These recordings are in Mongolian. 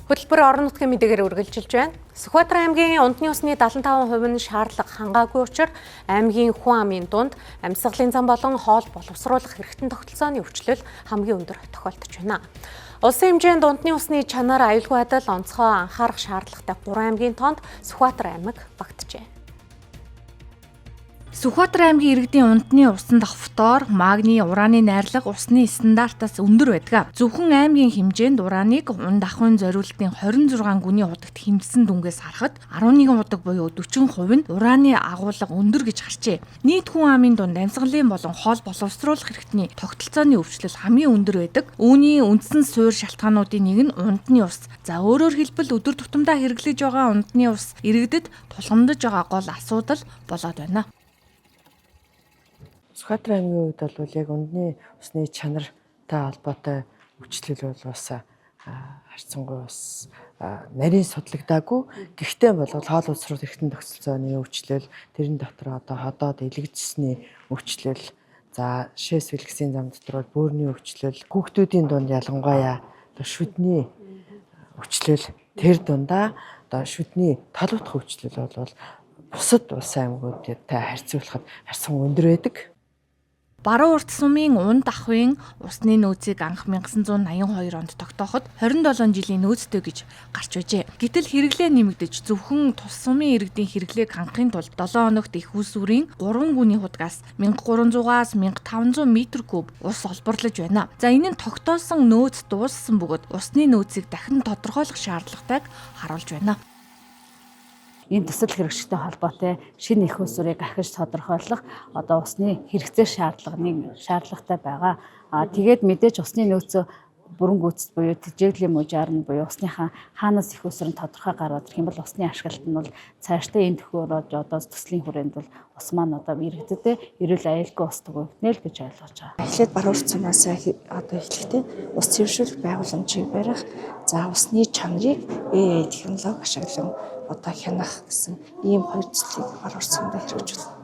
Хөтөлбөр орон нутгийн мэдээгээр үргэлжилж байна. Сүхбаатар аймгийн ундны усны 75% нь шаардлага хангаагүй учраас аймгийн хүн амын дунд амьсгалын зам болон хоол боловсруулах эрхтэн тогтолцооны өвчлөл хамгийн өндөр тохиолдож байна. Улсын хэмжээнд ундны усны чанар, аюулгүй байдал онцгой анхаарах шаардлагатай 3 аймгийн тоонд Сүхбаатар аймаг багтжээ. Сүхбаатар аймгийн иргэдийн ундны усанд фтор, магний, ураны найрлага усны стандартаас өндөр байдаг. Зөвхөн аймгийн хэмжээнд ураныг унд ахуйн зориултын 26 гүний худагт хэмжсэн дүнгээс харахад 11 худаг буюу 40% нь ураны агуулга өндөр гэж харчээ. Нийт хүн амын дунд амьсгалын болон хоол боловсруулах хэрэгтний тогтолцооны өвчлөл хамгийн өндөр байдаг. Үүний үндсэн суурь шалтгаануудын нэг нь ундны ус. За, өөрөөр хэлбэл, өдөр тутамдаа хэрэглэж байгаа ундны ус иргэдэд тулгамдаж байгаа гол асуудал болоод байна. Сүхбаатар аймгийн хувьд бол яг ундны усны чанартай холбоотой өвчлөл бол бас харьцангуй бас нарийн судлагдаагүй. Гэхдээ бол хоол боловсруулах эрхтэн тогтолцооны өвчлөл, тэрэн дотор одоо ходоод элэгжсэний өвчлөл, за, шээс бэлгэсийн зам дотор бол бөөрийн өвчлөл, хүүхдүүдийн дунд ялангуяа одоо шүдний өвчлөл, тэр дундаа одоо шүдний толгодох өвчлөл бол бусад улс аймагуудтай харьцуулахад харьцангуй өндөр байдаг. Баруун урт сумын унд ахуйн усны нөөцийг анх 1982 онд тогтооход 27 жилийн нөөцтэй гэж гарч байжээ. Гэтэл хэрэглээ нэмэгдэж, зөвхөн тус сумын иргэдийн хэрэглээг хангахын тулд 7 хоногт эх үүсвэрийн 3 гүний худгаас 1300-аас 1500 метр куб ус олборлож байна. За, энэ нь тогтоосон нөөц дууссан бөгөөд усны нөөцийг дахин тодорхойлох шаардлагатайг харуулж байна. Энэ төсөл хэрэгжихтэй холбоотой шинэ эх үүсвэрийг ахиж тодорхойлох одоо усны хэрэгцээ шаардлагын шаардлагатай байгаа. А тэгээд мэдээж усны нөөцөө бүрэн гүйцэд буюу тэжээлийн мужаар нь буюу усныхаа хаанаас эх үүсвэр нь тодорхой гараад ирэх юм бол усны ашиглалт нь бол цаашдаа энэ төхөөрөж одоо төслийн хүрээнд бол ус маань одоо иргэдэд эрүүл аюулгүй ус түгээгдэнэ л гэж ойлгож байгаа. Эхлээд баруун урт сумаас одоо эхлэхдээ ус цэвэршүүлэх байгууламжийг барих, за, усны чанарыг AI технологи ашиглан одоо хянах гэсэн ийм хоёр төслийг баруун урт сумдаа хэрэгжүүлнэ.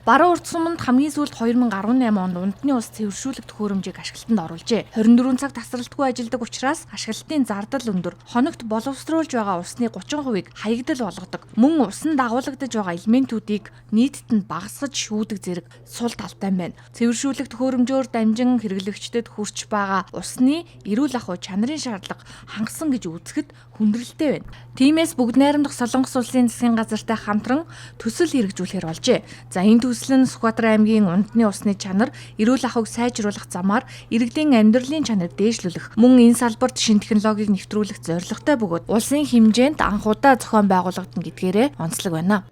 Баруун урт суманд хамгийн сүүлд 2018 онд ундны ус цэвэршүүлэх төхөөрөмжийг ашиглалтанд оруулжээ. 24 цаг тасралтгүй ажилладаг учраас ашиглалтын зардал өндөр. Хоногт боловсруулж байгаа усны 30%-ыг хаягдал болгодог. Мөн усан дагуулгадаж байгаа элементүүдийг нийтд нь багасгаж шүүдэг зэрэг сул талтай байна. Цэвэршүүлэх төхөөрөмжөөр дамжин хэрэглэгчдэд хүрч байгаа усны эрүүл ахуй чанарын шаардлага хангасан гэж үзэхэд хүндрэлтэй байна. Тиймээс Бүгд Найрамдах Солонгос улсын засгийн газартай хамтран төсөл хэрэгжүүлэхээр болжээ. За, энэ төсөл нь Сүхбаатар аймгийн ундны усны чанар, эрүүл ахуйг сайжруулах замаар иргэдийн амьдралын чанарыг дээшлүүлэх, мөн энэ салбарт шинэ технологиг нэвтрүүлэх зорилготой бөгөөд улсын хэмжээнд анх удаа зохион байгуулагдана гэдгээрээ онцлог байна.